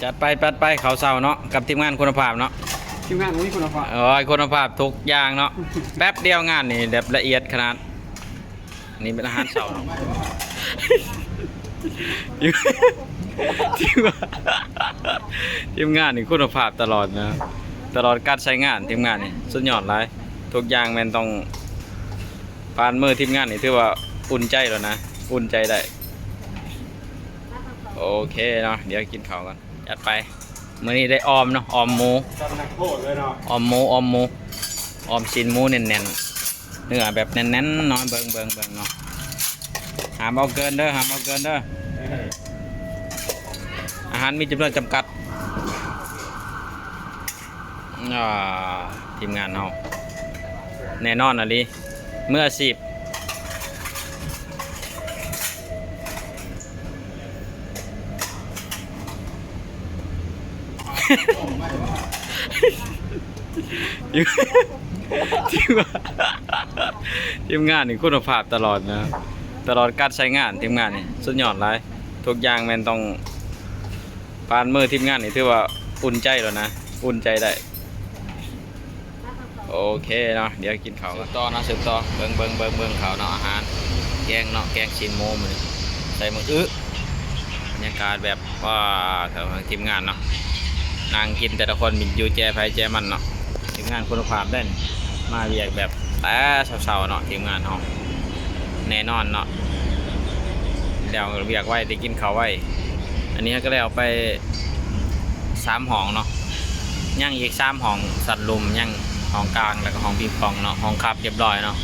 ຈັດໄປ ຈັດໄປ ເຂົ້າເຊົ້າເນາະ ກັບທີມງານຄຸນນະພາບເນາະ. ທີມງານບໍ່ມີຄຸນນະພາບ. ໂອ້ຍ ຄຸນນະພາບທຸກຢ່າງເນາະ. ແປັບດຽວງານນີ້ແບບລະອຽດຂະໜາດ. ນີ້ເປັນອາຫານເຊົ້າເນາະ. ທີມ ທີມງານນີ້ຄຸນນະພາບຕະຫຼອດນະ ຕະຫຼອດການໃຊ້ງານ. ທີມງານນີ້ສຸດຍອດຫຼາຍ ທຸກຢ່າງແມ່ນຕ້ອງຜ່ານມືທີມງານນີ້ ຖືວ່າອຸ່ນໃຈແລ້ວນະ ອຸ່ນໃຈໄດ້. ໂອເຄເນາະ ດຽວກິນເຂົ້າກ່ອນ. ຈັດໄປ. ມື້ນີ້ໄດ້ອ່ອມເນາະ ອ່ອມໝູ ອ່ອມໝູ ອ່ອມຊີ້ນໝູແໜ້ນໆ ເນື້ອແບບແໜ້ນໆເນາະ. ເບິ່ງ ເບິ່ງ ເບິ່ງເນາະ. ຫ້າມເອົາເກີນເດີ ຫ້າມເອົາເກີນເດີ. ອາຫານມີຈຳນວນຈຳກັດ. ອ່າ ທີມງານເຮົາ ແນ່ນອນອີ່ຫຼີ ມືອາຊີບ. ທີມ ທີມງານນີ້ຄຸນນະພາບຕະຫຼອດນະ ຕະຫຼອດການໃຊ້ງານ. ທີມງານນີ້ສຸດຍອດຫຼາຍ ທຸກຢ່າງແມ່ນຕ້ອງຜ່ານມືທີມງານນີ້ ຖືວ່າອຸ່ນໃຈແລ້ວນະ ອຸ່ນໃຈໄດ້. ໂອເຄເນາະ ດຽວກິນເຂົ້າກ່ອນ ສືບຕໍ່ເນາະ ສືບຕໍ່. ເບິ່ງ ເບິ່ງ ເບິ່ງ ເບິ່ງເຂົ້າເນາະ ອາຫານ ແກງເນາະ ແກງຊີ້ນໝູມື້ນີ້ ໃສ່ໝາກອຶ. ບັນຍາກາດແບບ ວ້າ ທີມງານເນາະ ນັ່ງກິນແຕ່ລະຄົນຢູ່ແຈໃຜແຈມັນເນາະ. ທີມງານຄຸນນະພາບເດ້ ມາວຽກແບບແຕ່ເຊົ້າໆເນາະ ທີມງານເຮົາ ແນ່ນອນເນາະ. ແລ້ວວຽກໄວ ໄດ້ກິນເຂົ້າໄວ. ອັນນີ້ເຮົາກະແລ້ວໄປສາມຫ້ອງເນາະ ຍັງອີກສາມຫ້ອງ ຊັ້ນລຸ່ມຍັງ ຫ້ອງກາງ ແລ້ວກະຫ້ອງປິງປອງເນາະ ຫ້ອງຄັບຮຽບຮ້ອຍເນາະ.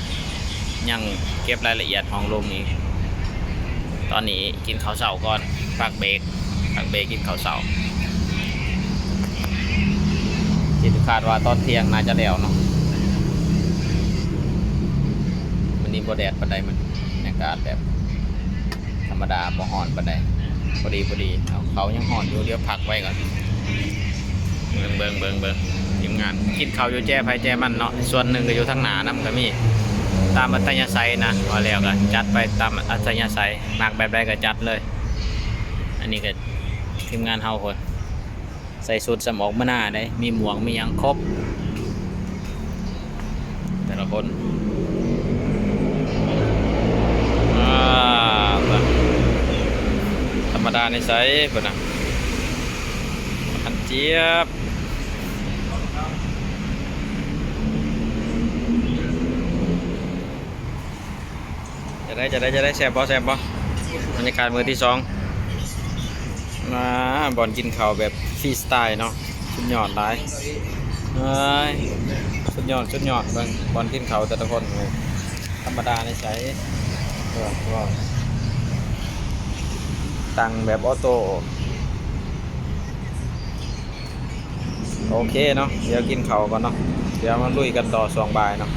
ຍັງເກັບລາຍລະອຽດຫ້ອງລຸ່ມອີກ. ຕອນນີ້ກິນເຂົ້າເຊົ້າກ່ອນ ພັກເບກ ພັກເບກກິນເຂົ້າເຊົ້າ. ຄິດ ຄາດວ່າຕອນທ່ຽງໜ້າຈະແລ້ວເນາະ. ມື້ນີ້ບໍ່ແດດປານໃດ ມັນ ບັນຍາກາດແບບທຳມະດາ ບໍ່ຮ້ອນປານໃດ ພໍດີໆ. ເອົາ ເຂົ້າຍັງຮ້ອນຢູ່ ດຽວພັກໄວ້ກ່ອນ. ເບິ່ງ ເບິ່ງ ເບິ່ງ ເບິ່ງ ທີມງານກິນເຂົ້າຢູ່ແຈໃຜແຈມັນເນາະ ສ່ວນໜຶ່ງກະຢູ່ທາງໜ້ານຳກະມີ ຕາມອັດຕະຍາໄສນະ. ວ່າແລ້ວກະຈັດໄປຕາມອັດຕະຍາໄສ ມັກແບບໃດກະຈັດເລີຍ. ອັນນີ້ກະທີມງານເຮົາພຸ້ນ ໃສ່ຊຸດສ່ຳອອກມາໜ້າເດ້ ມີໝວກມີຫຍັງຄົບ ແຕ່ລະຄົນ. ອ່າ ທຳມະດາໃນໃສພຸ້ນນະ ອັນຈຽບ. ຈະໄດ້ ຈະໄດ້ ຈະໄດ້ ແຊບບໍ່ ແຊບບໍ່? ບັນຍາກາດມື້ທີສອງ ອ່າ ບ່ອນກິນເຂົ້າແບບຟຣີສະຕາຍເນາະ ສຸດຍອດຫຼາຍ. ເອີຍ ສຸດຍອດ ສຸດຍອດ. ເບິ່ງບ່ອນກິນເຂົ້າແຕ່ລະຄົນ ທຳມະດາໃນໃສ ເອີ ຕັ້ງແບບອໍໂຕ້. ໂອເຄເນາະ ດຽວກິນເຂົ້າກ່ອນເນາະ ດຽວມາລຸຍກັນຕໍ່ຊ່ວງບ່າຍເນາະ.